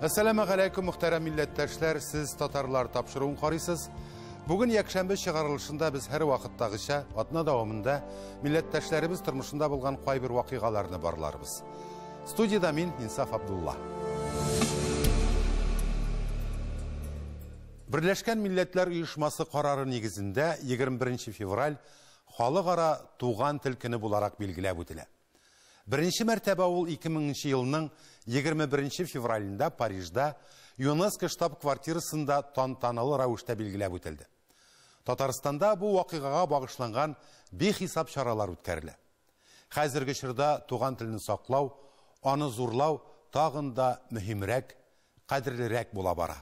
Әссәламегаләйкүм, мөхтәрәм милләттәшләр, сез татарлар тапшыруын карыйсыз. Бүген якшәмбе чыгарылышында без һәр вакыттагыча атна дәвамында милләттәшләребез тормышында булган кайбер вакыйгаларны барларбыз. Студияда мин Инсаф Абдулла. Берләшкән Милләтләр Оешмасы карары нигезендә 21 февраль халыкара туган тел көне буларак билгеләп үтелә. Беренче мәртәбә ул 2000 елның 21 февралендә Парижда ЮНЕСКО штаб-квартирасында тантаналы рәвештә билгеләп үтелде. Татарстанда бу вакыйгага багышланган бихисап чаралар үткәрелә. Хәзерге чорда туган телне саклау, аны зурлау тагын да мөһимрәк, кадерлерәк була бара.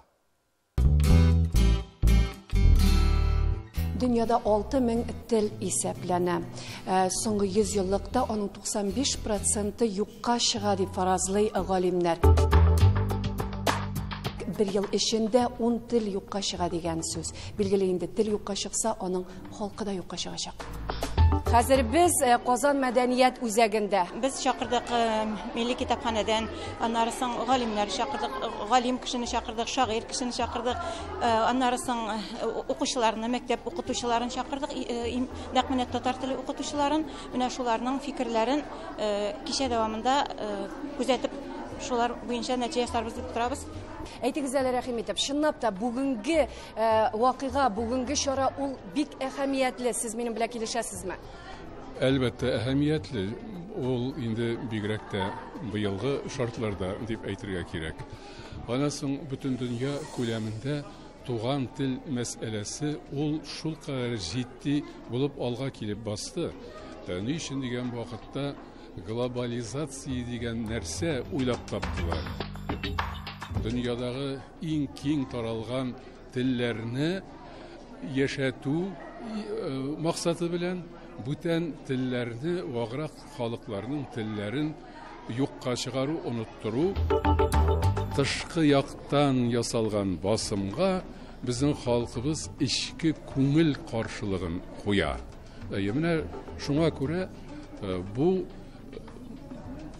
Дөньяда 6000 тел исәпләнә. Соңгы 100 еллыкта аның 95% юкка чыга дип фаразлый галимнәр. Бер ел эчендә 10 тел юкка чыга дигән сүз. Билгеле инде, тел юкка чыкса, аның халкы да юкка чыгачак. Хәзер без Казан мәдәният үзәгендә. Без чакырдык милли китапханәдән, аннары соң галимнәр чакырдык, галим кешене чакырдык, шагыйрь кешене чакырдык, аннары соң укучыларны, мәктәп укытучыларын чакырдык, нәкъ менә татар теле укытучыларын. Менә шуларның фикерләрен кичә дәвамында күзәтеп, шулар буенча нәтиҗә ясарбыз дип торабыз. Әйтегез әле, рәхим итеп, чынлап та бүгенге вакыйга, бүгенге чара ул бик әһәмиятле. Сез минем белән килешәсезме? Әлбәттә, әһәмиятле. Ул инде бигрәк тә быелгы шартларда дип әйтергә кирәк. Аннан соң бөтен дөнья күләмендә туган тел мәсьәләсе ул шулкадәр җитди булып алга килеп басты. Ни өчен дигән вакытта глобализация дигән нәрсә уйлап таптылар. Дөньядагы иң киң таралган телләрне яшәтү максаты белән бүтән телләрне, ваграк халыкларның телләрен юкка чыгару, оныттыру, тышкы яктан ясалган басымга безнең халкыбыз эчке күңел каршылыгын куя. Менә шуңа күрә бу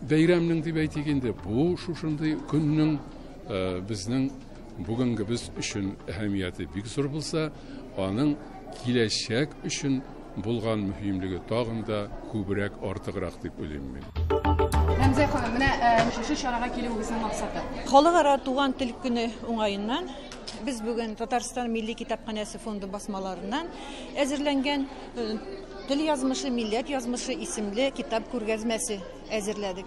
бәйрәмнең дип әйтик инде, бу шушындый көннең безнең бүгенгебез өчен әһәмияте бик зур булса, аның киләчәк өчен булган мөһимлеге тагын да күбрәк, артыграк дип уйлыйм мин. Рәмзия ханым, менә шушы чарага килүегезнең максаты? Халыкара туган тел көне уңаеннан без бүген Татарстан Милли китапханәсе фонды басмаларыннан әзерләнгән Тел язмышы, милләт язмышы исемле китап күргәзмәсе әзерләдек.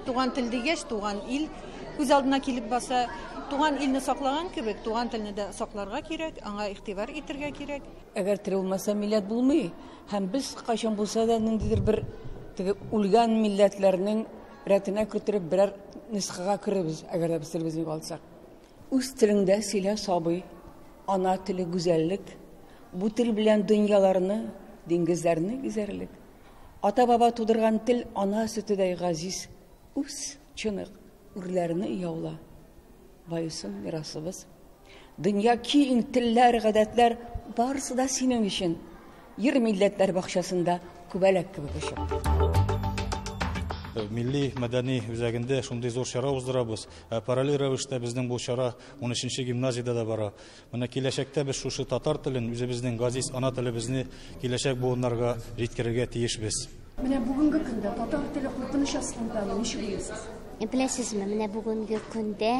Туган тел дигәч, туган ил күз алдына килеп баса. Туган илне саклаган кебек, туган телне дә сакларга кирәк, аңа игътибар итергә кирәк. Әгәр тел булмаса, милләт булмый. Һәм без кайчан булса да ниндидер бер теге үлгән милләтләрнең рәтенә көттереп берәр нөсхәгә керербез, әгәр дә без телебезне югалтсак. Үз телеңдә сөйлә, сабый, ана теле гүзәллек, бу тел белән дөньяларны, диңгезләрне гизәрлек. Ата-баба тудырган тел ана сөтедәй газиз, үз чынык үрләрне яула. Баесын мирасыбыз. Дөнья киң, телләр, гадәтләр барысы да синең өчен. Ер милләтләр бакчасында күбәләк кебек очып. Милли мәдәни үзәгендә шундый зур чара уздырабыз. Параллель рәвештә безнең бу чара 13 гимназиядә дә бара. Менә киләчәктә без шушы татар телен, үзебезнең газиз ана телебезне киләчәк буыннарга җиткерергә тиешбез. Менә бүгенге көндә татар теле куркыныч астындамы, ничек уйлыйсыз? Беләсезме, менә бүгенге көндә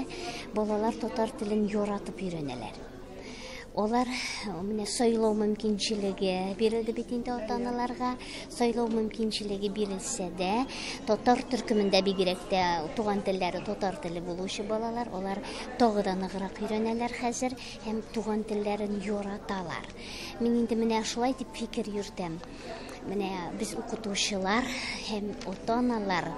балалар татар телен яратып өйрәнәләр. Алар менә сайлау мөмкинчелеге бирелде бит инде ата-аналарга. Сайлау мөмкинчелеге бирелсә дә, татар төркемендә бигрәк тә туган телләре татар теле булучы балалар, алар тагы да ныграк өйрәнәләр хәзер һәм туган телләрен яраталар. Мин инде менә шулай дип фикер йөртәм. Менә без укытучылар һәм ата-аналар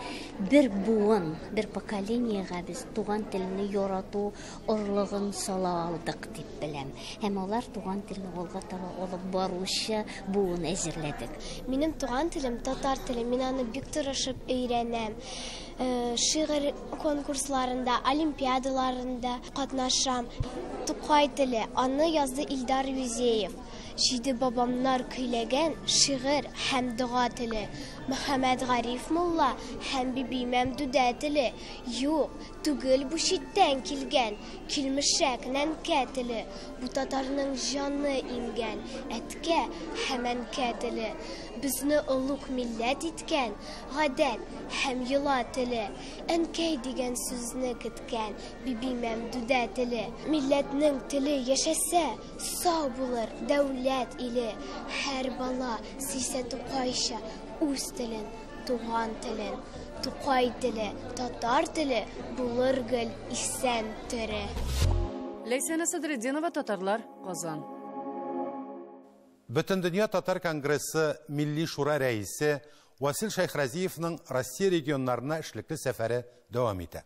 бер буын, бер поколениега без туган телне ярату орлыгын сала алдык дип беләм. Һәм алар туган телне алга таба алып баручы буын әзерләдек. Минем туган телем татар теле. Мин аны бик тырышып өйрәнәм. Шигырь конкурсларында, олимпиадаларында катнашам. Тукай теле, аны язды Илдар Юзеев. Җиде бабамнар көйләгән шигырь һәм дога теле. Мөхәммәтгариф мулла һәм Биби Мәмдүдә теле. Юк, түгел бу читтән килгән килмешәк нәнкә теле. Бу татарның җаны иңгән әткә һәм әнкә теле. Безне олуг милләт иткән гадәт һәм йола теле. Әнкәй дигән сүзне көткән Биби Мәмдүдә теле. Милләтнең теле яшәсә, сау булыр дәүләт иле. Һәр бала сөйсә Тукайча үз телен, туган телен. Тукай теле, татар теле булыр гел исән тере. Ләйсәнә Садретдинова, Татарлар, Казан. Бөтендөнья татар конгрессы Милли шура рәисе Васил Шәйхразиевның Россия регионнарына эшлекле сәфәре дәвам итә.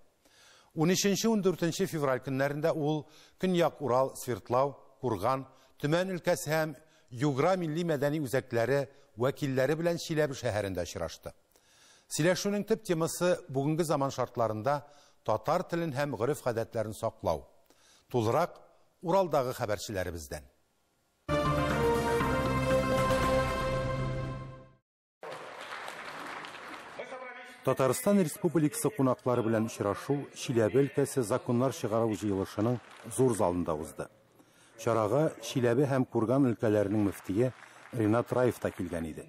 13-14 февраль көннәрендә ул Көньяк Урал, Свердлау, Курган, Төмән өлкәсе һәм Югра милли мәдәни үзәкләре вәкилләре белән Чиләбе шәһәрендә очрашты. Сөйләшүнең төп темасы бүгенге заман шартларында татар телен һәм гореф-гадәтләрен саклау. Тулырак Уралдагы хәбәрчеләребездән. Татарстан Республикасы кунаклары белән очрашу Чиләбе өлкәсе законнар чыгару җыелышының зур залында узды. Чарага Чиләбе һәм Курган өлкәләренең мөфтие Ринат Раев та килгән иде.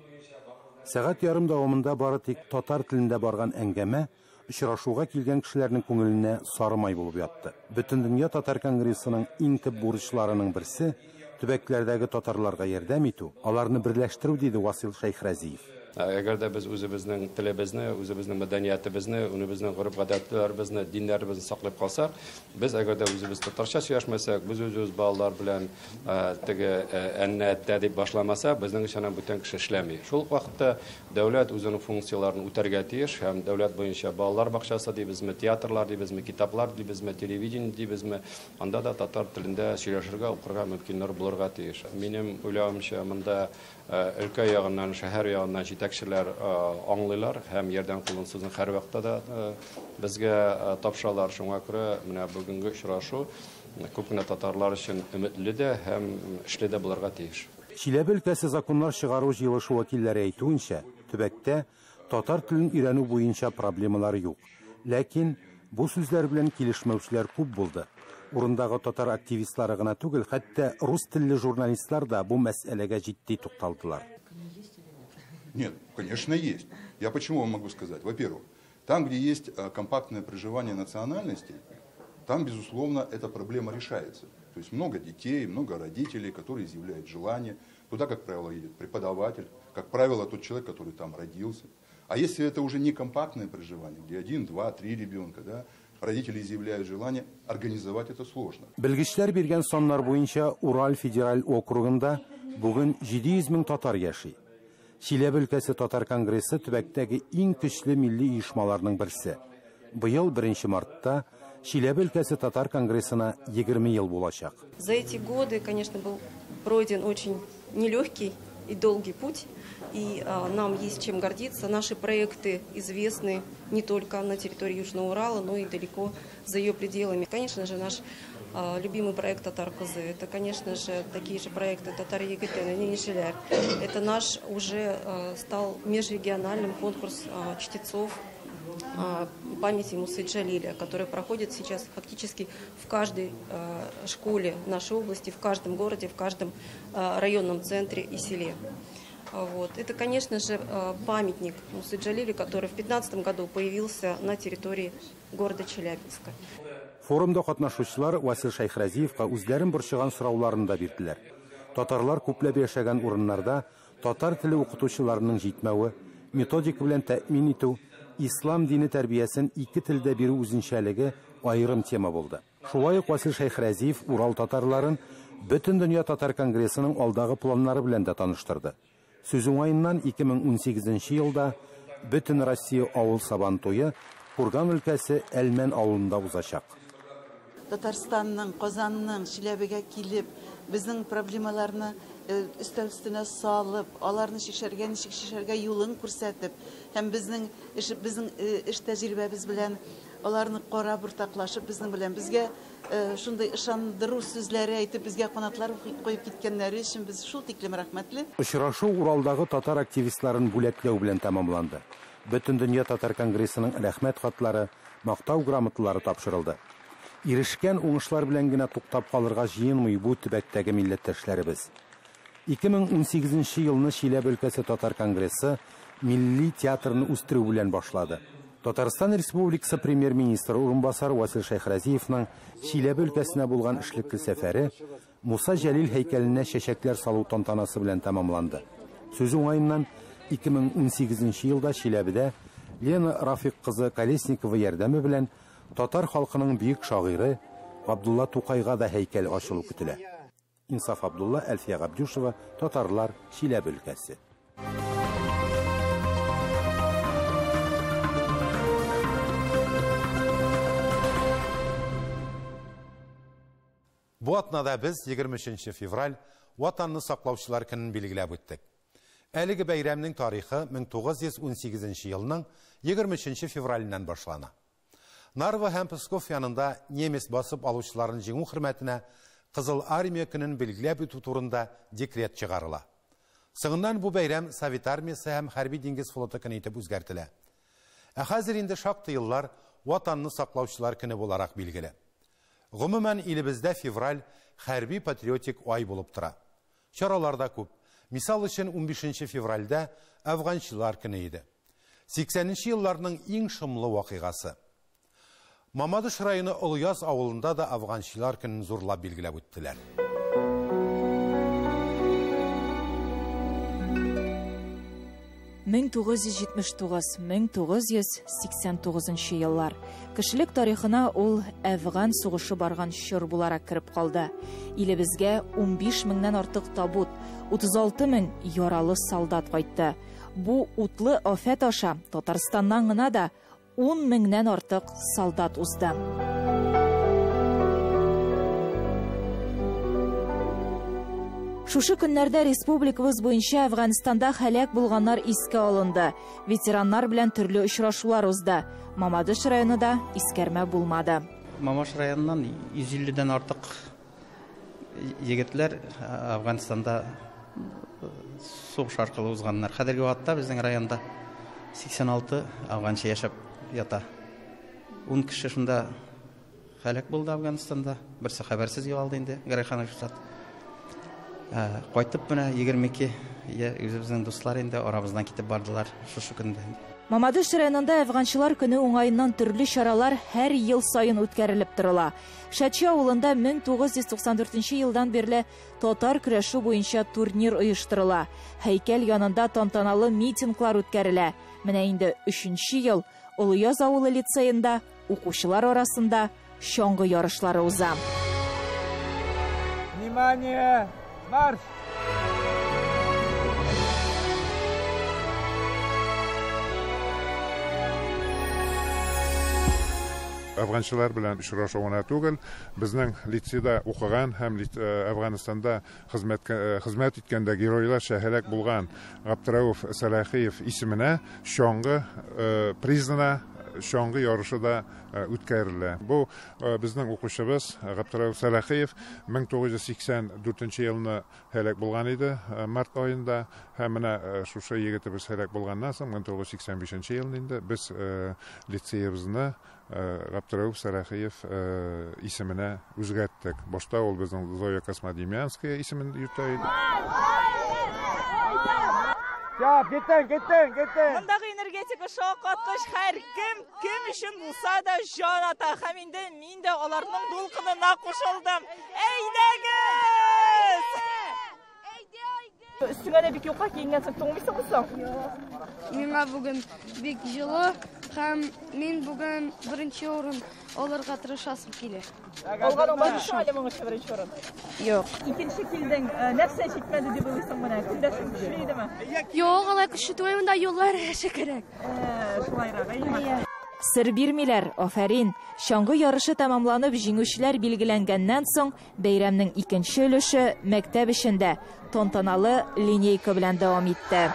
Сәгать ярым дәвамында бары тик татар телендә барган әңгәмә очрашуга килгән кешеләрнең күңеленә сары май булып ятты. Бөтендөнья татар конгрессының иң төп бурычларының берсе төбәкләрдәге татарларга ярдәм итү, аларны берләштерү, диде Васил Шәйхразиев. Әгәр дә без үзебезнең телебезне, үзебезнең мәдәниятебезне, үзебезнең гореф-гадәтләребезне, диннәребезне саклап калсак, без әгәр дә үзебез татарча сөйләшмәсәк, без үзебез балалар белән теге әннә әттә дип башламасак, безнең өчен бүтән кеше эшләми. Шул ук вакытта дәүләт үзенең функцияләрен үтәргә тиеш һәм дәүләт буенча балалар бакчасы дибезме, театрлар дибезме, китаплар дибезме, телевидение дибезме, анда да татар телендә сөйләшергә, укырга мөмкиннәр булырга тиеш. Минем уйлавымча, монда өлкә ягыннан, шәһәр ягыннан җитәкчеләр аңлыйлар һәм ярдәм кулын сузын һәр вакытта да безгә тапшыралар. Шуңа күрә менә бүгенге очрашу күп кенә татарлар өчен өметле дә һәм эшле дә булырга тиеш. Чиләбе өлкәсе законнар чыгару җыелышы вәкилләре әйтүенчә, төбәктә татар телен өйрәнү буенча проблемалар юк. Ләкин бу сүзләр белән килешмәүчеләр күп булды. Урындагы татар активистлары гына түгел, хәтта рус телле журналистлар да бу мәсьәләгә җитди тукталдылар. Нет, конечно, есть. Я почему вам могу сказать? Во-первых, там, где есть компактное проживание национальностей, там, безусловно, эта проблема решается. То есть много детей, много родителей, которые изъявляют желание. Туда, как правило, едет преподаватель, как правило, тот человек, который там родился. А если это уже не компактное проживание, где 1, 2, 3 ребенка, да, родители изъявляют желание, организовать это сложно. Белгечләр биргән саннар буенча Урал федераль округында бүген 700 мең татар яши. Чиләбе өлкәсе татар конгрессы төбәктәге иң көчле милли оешмаларның берсе. Быел 1 мартта Чиләбе өлкәсе татар конгрессына 20 ел булачак. За эти годы, конечно, был пройден очень нелегкий и долгий путь, и нам есть чем гордиться. Наши проекты известны не только на территории Южного Урала, но и далеко за ее пределами. Конечно же, наш любимый проект «Татар Кызы», это, конечно же, такие же проекты «Татар Егете», «Нинишеляр». Это наш уже стал межрегиональным конкурс чтецов памяти Мусы Джалиля, который проходит сейчас фактически в каждой школе нашей области, в каждом городе, в каждом районном центре и селе. Вот. Это, конечно же, памятник Мусы Джалилю, который в 2015 году появился на территории города Челябинска. Форумда катнашучылар Васил Шәйхразиевка үзләрен борчыган сорауларын да бирделәр. Татарлар күпләп яшәгән урыннарда татар теле укытучыларының җитмәве, методика белән тәэмин итү, ислам дине тәрбиясен ике телдә бирү үзенчәлеге аерым тема булды. Шулай ук Васил Шәйхразиев Урал татарларын Бөтендөнья татар конгрессының алдагы планнары белән дә таныштырды. Сүз уңаеннан 2018 елда Бөтен Россия авыл сабан туе Курган өлкәсе Әлмән авылында узачак. Татарстанның, Казанның, Чиләбегә килеп, безнең проблемаларны өстәл өстенә салып, аларны чишәргә, ничек чишәргә юлын күрсәтеп, һәм безнең эш тәҗрибәбез белән аларны карап, уртаклашып, безнең белән безгә шундый ышандыру сүзләре әйтеп, безгә канатлар куеп киткәннәре өчен без шул тиклем рәхмәтле. Очрашу Уралдагы татар активистларын бүләкләү белән тәмамланды. Бөтендөнья татар конгрессының рәхмәт хатлары, мактау грамоталары тапшырылды. Ирешкән уңышлар белән генә туктап калырга җыенмый бу төбәктәге милләттәшләребез. 2018 елны Чиләбе өлкәсе татар конгрессы милли театрны үстерү белән башлады. Татарстан Республикасы премьер-министры урынбасары Васил Шәйхразиевның Чиләбе өлкәсенә булган эшлекле сәфәре Муса Җәлил һәйкәленә чәчәкләр салу тантанасы белән тәмамланды. Сүз уңаеннан 2018 елда Чиләбедә Лена Рафик кызы Колесникова ярдәме белән татар халкының бөек шагыйре Габдулла Тукайга да һәйкәл ачылу көтелә. Инсаф Абдулла, Әлфия Габдюшева, Татарлар, Чиләбе өлкәсе. Бу атнада без 23 февраль Ватанны саклаучылар көнен билгеләп үттек. Әлеге бәйрәмнең тарихы 1918 елның 23 февраленнән башлана. Нарва һәм Псков янында немец басып алучыларын җиңү хөрмәтенә Кызыл армия көнен билгеләп үтү турында декрет чыгарыла. Соңыннан бу бәйрәм Совет армиясе һәм хәрби диңгез флоты көне итеп үзгәртелә. Ә хәзер инде шактый еллар Ватанны саклаучылар көне буларак билгеле. Гомумән, илебездә февраль хәрби патриотик ай булып тора. Чаралар да күп. Мисал өчен 15 февральдә Әфганчылар көне иде. 80-нче елларның иң шомлы вакыйгасы. Мамадыш районы Олыяз авылында да Әфганчылар көнен зурлап билгеләп үттеләр. 1979-1989 еллар. Кешелек тарихына ул Әфган сугышы барган чор буларак кереп калды. Илебезгә 15 меңнән артык табут, 36 мең яралы солдат кайтты. Бу утлы афәт аша Татарстаннан гына да 10 меңнән артык солдат узды. Шушы көннәрдә республикабыз буенча Әфганстанда һәлак булганнар искә алынды. Ветераннар белән төрле очрашулар узды. Мамадыш районы да искәрмә булмады. Мамадыш районыннан 150-дән артык егетләр Әфганстанда сугыш аркылы узганнар. Хәзерге вакытта безнең районда 86 афганчы яшәп ята. 10 кеше шунда һәлак булды Әфганстанда. Берсе хәбәрсез югалды инде, Гәрәйханов Ришат. Кайтып менә 22 үзебезнең дуслар инде арабыздан китеп бардылар шушы көндә. Мамадыш районында Әфганчылар көне уңаеннан төрле чаралар һәр ел саен үткәрелеп торыла. Шәтче авылында 1994 елдан бирле татар көрәше буенча турнир оештырыла. Һәйкәл янында тантаналы митинглар үткәрелә. Менә инде 3-нче ел Олыяз авылы лицеенда укучылар арасында чаңгы ярышлары уза. Внимание! Марш! Әфганчылар белән очрашу гына түгел, безнең лицейда укыган һәм Әфганстанда хезмәт иткәндә геройларча һәлак булган Габдрәүф Сәлахиев исеменә чаңгы призына чаңгы ярышы да үткәрелә. Бу безнең укучыбыз Габдрәүф Сәлахиев 1984 елны һәлак булган иде, март аенда, һәм менә шушы егетебез һәлак булганнан соң 1985 елны инде без лицеебызны Габдрәүф Сәлахиев исеменә үзгәрттек. Башта ул безнең Зоя Космодемьянская исемен йөртә иде. Киттең, киттең, киттең. Мондагы энергетика шаккаткыч, һәр кем кем өчен булса да җан ата. Һәм инде мин дә аларның дулкынына кушылдым. Әйдәгез! Өстеңә дә бик юка киенгәнсең, туңмыйсыңмы соң? Миңа бүген бик җылы һәм мин бүген беренче урын алырга тырышасым килә. Алганың бармы соң әле моңынчы беренче урын? Юк. Икенче килдең, нәрсә җитмәде дип уйлыйсың менә? Көндәшең көчле идеме? Юк, алай көчле түгел, монда юллар эше кирәк. Шулайрак, әйеме? Сер бирмиләр, афәрин! Чаңгы ярышы тәмамланып, җиңүчеләр билгеләнгәннән соң, бәйрәмнең икенче өлеше мәктәп эчендә, тантаналы линейка белән дәвам итте.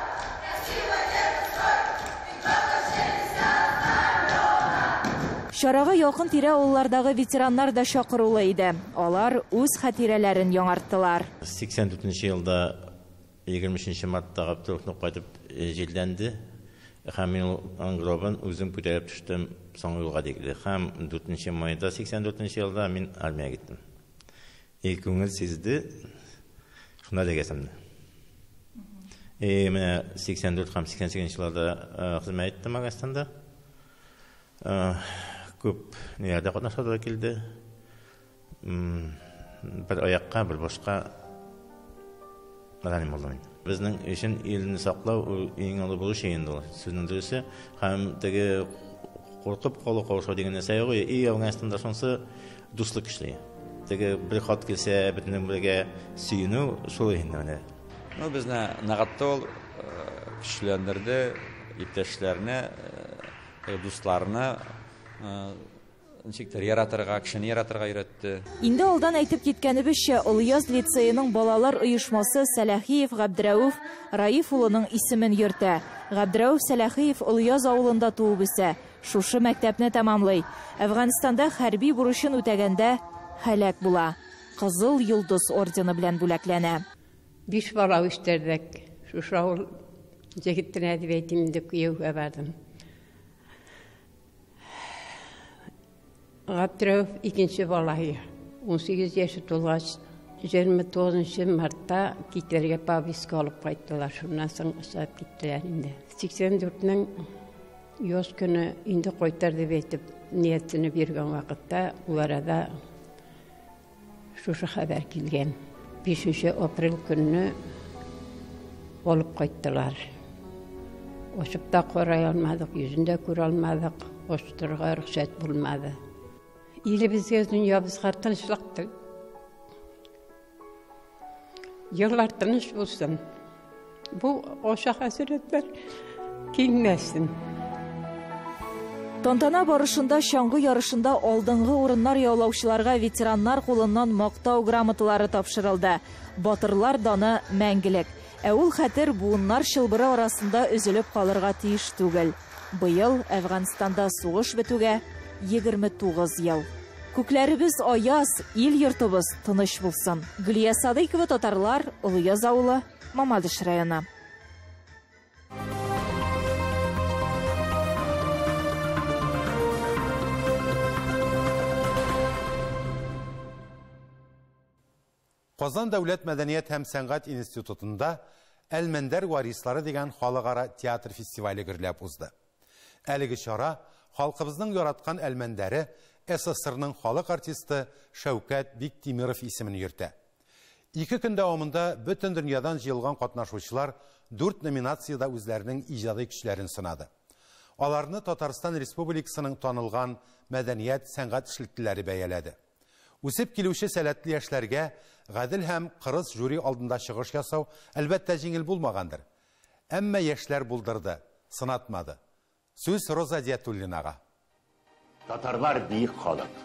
Чарага якын-тирә авыллардагы ветераннар да чакырулы иде. Алар үз хатирәләрен яңарттылар. 84 нче елда 23 нче мартта Габдулловны кайтып җирләнде. Һәм мин ул аның гробын үзем күтәреп төштем соңгы юлга тикле. Һәм 4 нче майда 84 нче елда мин армиягә киттем. И күңел сизде, шунда эләгәсемне. И менә 84 һәм 88 нче елларда хезмәт иттем Әфганстанда. Күп ниләрдә катнашырга туры килде. Бер аякка, бер башка ранен булдым инде. Безнең өчен илне саклау ул иң олы бурыч инде ул, сүзнең дөресе. Һәм теге куркып калу, каушау дигән нәрсә юк. И Әфганстанда шунысы дуслык көчле. Теге бер хат килсә, бөтенең бергә сөенү шул инде менә. Ну, безне ныгытты ул, көчләндерде, иптәшләрне, дусларны Ничектер яратырга, кешене яратырга өйрәтте. Инде алдан әйтеп киткәнебезчә, Олыяз лицееның балалар оешмасы Сәләхиев Габдрәүф Раиф улының исемен йөртә. Габдрәүф Сәләхиев Олыяз авылында туып үсә, шушы мәктәпне тәмамлый. Әфганстанда хәрби бурычын үтәгәндә һәлак була. Кызыл Йолдыз ордены белән бүләкләнә. Биш бала үстердек. Шушы авыл җегетенә дип әйтим инде, кияүгә бардым. Габдрәүф икенче балае. 18 яше тулгач, 29 мартта китәргә повестка алып кайттылар. Шуннан соң чыгып киттеләр инде. 84-нең яз көне инде кайтар дип әйтеп ниятләнеп йөргән вакытта ул арада Шушы хәбәр килгән. 5 апрель көнне алып кайттылар. Ачып та карый алмадык, йөзен дә күрә алмадык, ачтырырга рөхсәт булмады. Илебезгә, дөньябызга тынычлык тел. Еллар тыныч булсын. Бу аша хәсрәтләр килмәсен. Тантана барышында чаңгы ярышында алдынгы урыннар яулаучыларга ветераннар кулыннан мактау грамоталары тапшырылды. Батырлар даны мәңгелек. Ә ул хәтер буыннар чылбыры арасында өзелеп калырга тиеш түгел. Быел Әфганстанда сугыш бетүгә 29 ел. Күкләребез аяз, ил-йортыбыз тыныч булсын. Гөлия Садыйкова, Татарлар, Олыяз авылы, Мамадыш районы. Казан дәүләт мәдәният һәм сәнгать институтында Әлмәндәр варислары дигән халыкара театр фестивале гөрләп узды. Әлеге чара халкыбызның яраткан Әлмәндәре, СССРның халык артисты Шәүкәт Биктимиров исемен йөртә. Ике көн дәвамында бөтен дөньядан җыелган катнашучылар дүрт номинациядә үзләренең иҗади көчләрен сынады. Аларны Татарстан Республикасының танылган мәдәният, сәнгать эшлеклеләре бәяләде. Үсеп килүче сәләтле яшьләргә гадел һәм кырыс жюри алдында чыгыш ясау, әлбәттә, җиңел булмагандыр. Әмма яшьләр булдырды, сынатмады. Сүз Роза Диятуллинага. Татарлар биек халык.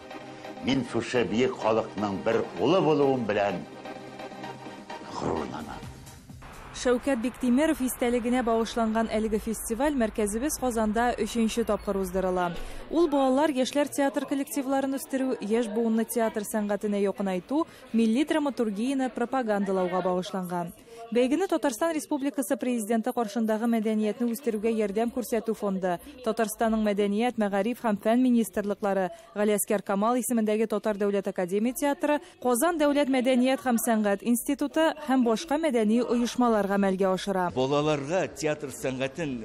Мин шушы биек халыкның бер улы булуым белән горурланам. Шәүкәт Биктимеров истәлегенә багышланган әлеге фестиваль мәркәзебез Казанда өченче тапкыр уздырыла. Ул балалар, яшьләр театр коллективларын үстерү, яшь буынны театр сәнгатенә якынайту, милли драматургияне пропагандалауга багышланган. Бәйгене Татарстан Республикасы Президенты каршындагы мәдәниятне үстерүгә ярдәм күрсәтү фонды, Татарстанның мәдәният, мәгариф һәм фән министрлыклары, Галиәсгар Камал исемендәге Татар дәүләт академия театры, Казан дәүләт мәдәният һәм сәнгать институты һәм башка мәдәни оешмалар гамәлгә ашыра. Балаларга театр сәнгатен,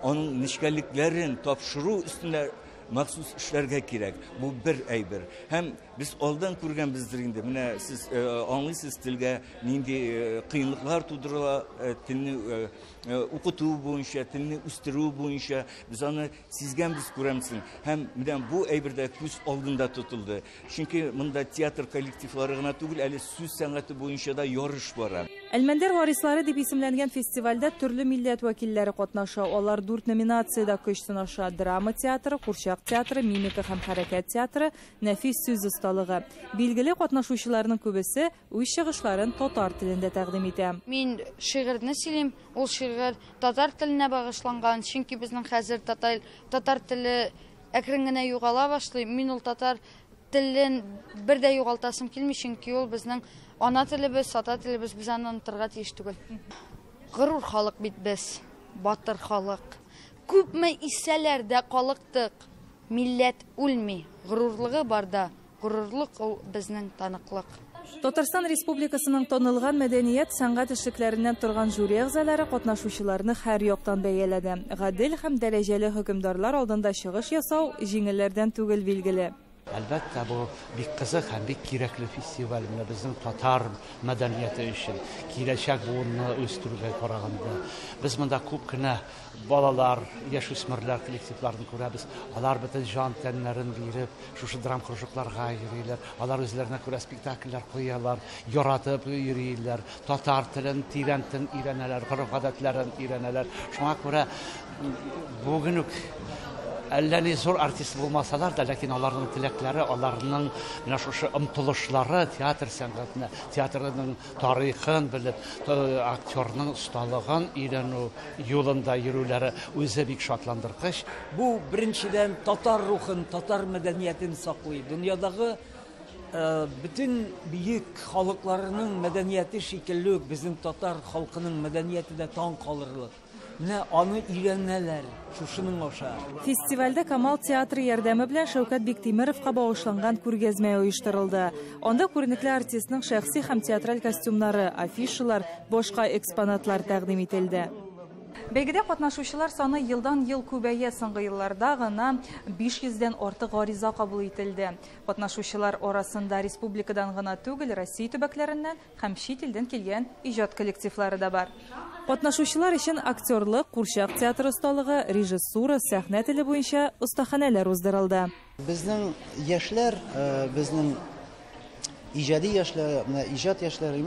аның нечкәлекләрен тапшыру өстендә махсус эшләргә кирәк. Бу бер әйбер. Һәм без алдан күргәнбездер инде. Менә сез э, аңлыйсыз телгә нинди э, кыенлыклар тудырыла, э, телне укыту буенча, телне үстерү буенча без аны сизгәнбез, күрәмсең. Һәм менә бу әйбер дә күз алдында тотылды. Чөнки монда театр коллективлары гына түгел, әле сүз сәнгате буенча да ярыш бара. Әлмәндәр варислары дип исемләнгән фестивальдә төрле милләт вәкилләре катнаша. Алар 4 номинациядә көч сынаша: драма театры, курчак театры, мимика һәм хәрәкәт театры, нәфис сүз осталыгы. Билгеле, катнашучыларның күбесе үз чыгышларын татар телендә тәкъдим итә. Мин шигырьне сөйлим. Ул шигырь татар теленә багышланган, чөнки безнең хәзер татар теле әкрен генә югала башлый. Мин ул татар телен бер дә югалтасым килми, чөнки ул безнең ана телебез, ата телебез, без аны онытырга тиеш түгел. Горур халык бит без, батыр халык. Күпме исәләр дә калыктык. Милләт үлми, горурлыгы барда, горурлык ул безнең таныклык. Татарстан Республикасының танылган мәдәният сәнгать эшлекләреннән торган жюри әгъзалары катнашучыларны һәр яктан бәяләде. Гадел һәм дәрәҗәле хөкемдарлар алдында чыгыш ясау җиңелләрдән түгел, билгеле. Әлбәттә, бу бик кызык һәм бик кирәкле фестиваль. Менә безнең татар мәдәнияте өчен, киләчәк буынны үстерүгә караганда. Без монда күп кенә балалар, яшүсмерләр коллективларын күрәбез. Алар бөтен җан тәннәрен биреп, шушы драм кружокларга йөриләр. Алар үзләренә күрә спектакльләр куялар, яратып йөриләр. Татар телен тирәнтен өйрәнәләр, гореф-гадәтләрен өйрәнәләр. Шуңа күрә бүген үк әллә ни зур артист булмасалар да, ләкин аларның теләкләре, аларның менә шушы омтылышлары театр сәнгатенә, театрның тарихын белеп, актерның осталыгын өйрәнү юлында йөрүләре үзе бик шатландыргыч. Бу беренчедән татар рухын, татар мәдәниятен саклый. Дөньядагы бөтен бөек халыкларының мәдәнияте шикелле үк безнең татар халкының мәдәнияте дә таң калырлык. Менә аны өйрәнәләр шушының аша. Фестивальдә Камал театры ярдәме белән Шәүкәт Биктимеровка багышланган күргәзмә оештырылды. Анда күренекле артистның шәхси һәм театраль костюмнары, афишалар, башка экспонатлар тәкъдим ителде. Бәйгедә катнашучылар саны елдан-ел күбәя. Соңгы елларда гына 500дән артык гариза кабул ителде. Катнашучылар арасында республикадан гына түгел, Россия төбәкләреннән һәм чит илдән килгән иҗат коллективлары да бар. Катнашучылар өчен актерлык, курчак театры осталыгы, режиссура, сәхнә теле буенча остаханәләр уздырылды. Безнең яшьләр, безнең иҗади яшьләр, менә иҗат яшьләре,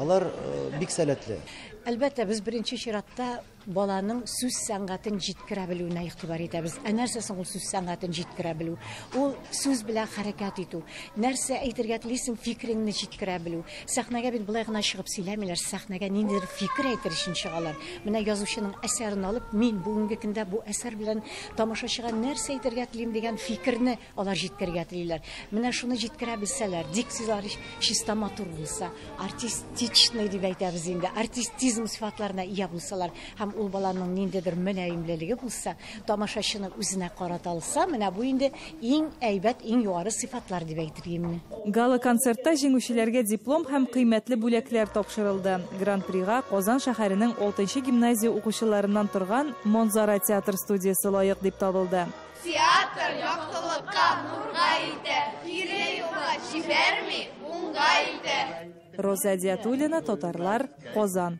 алар бик сәләтле. Әлбәттә, без беренче чиратта баланың сүз сәнгатен җиткерә белүенә игътибар итәбез. Ә нәрсә соң ул сүз сәнгатен җиткерә белү? Ул сүз белән хәрәкәт итү. Нәрсә әйтергә телисең, фикереңне җиткерә белү. Сәхнәгә бит болай гына чыгып сөйләмиләр, сәхнәгә ниндидер фикер әйтер өчен чыгалар. Менә язучының әсәрен алып, мин бүгенге көндә бу әсәр белән тамашачыга нәрсә әйтергә телим дигән фикерне алар җиткерергә телиләр. Менә шуны җиткерә белсәләр, дикцияләре чиста матур булса, артистичный дип әйтәбез инде, артистизм сыйфатларына ия булсалар һәм ул баланың ниндидер мөлаемлелеге булса, тамашачыны үзенә карата алса, менә бу инде иң әйбәт, иң югары сыйфатлар дип әйтер идем. Гала-концертта җиңүчеләргә диплом һәм кыйммәтле бүләкләр тапшырылды. Гран-прига Казан шәһәренең 6нчы гимназия укучыларыннан торган Монзара театр студиясе лаек дип табылды. Театр яктылыкка, нурга илтә, кире юлга җибәрми, уңга илтә. Роза Диатуллина, Татарлар, Казан.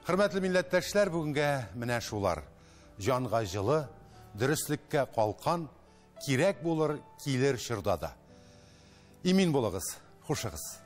Хөрмәтле милләттәшләр, бүгенгә менә шулар. Җанга җылы, дөреслеккә калкан, кирәк булыр килер чорда да. Имин булыгыз, хушыгыз.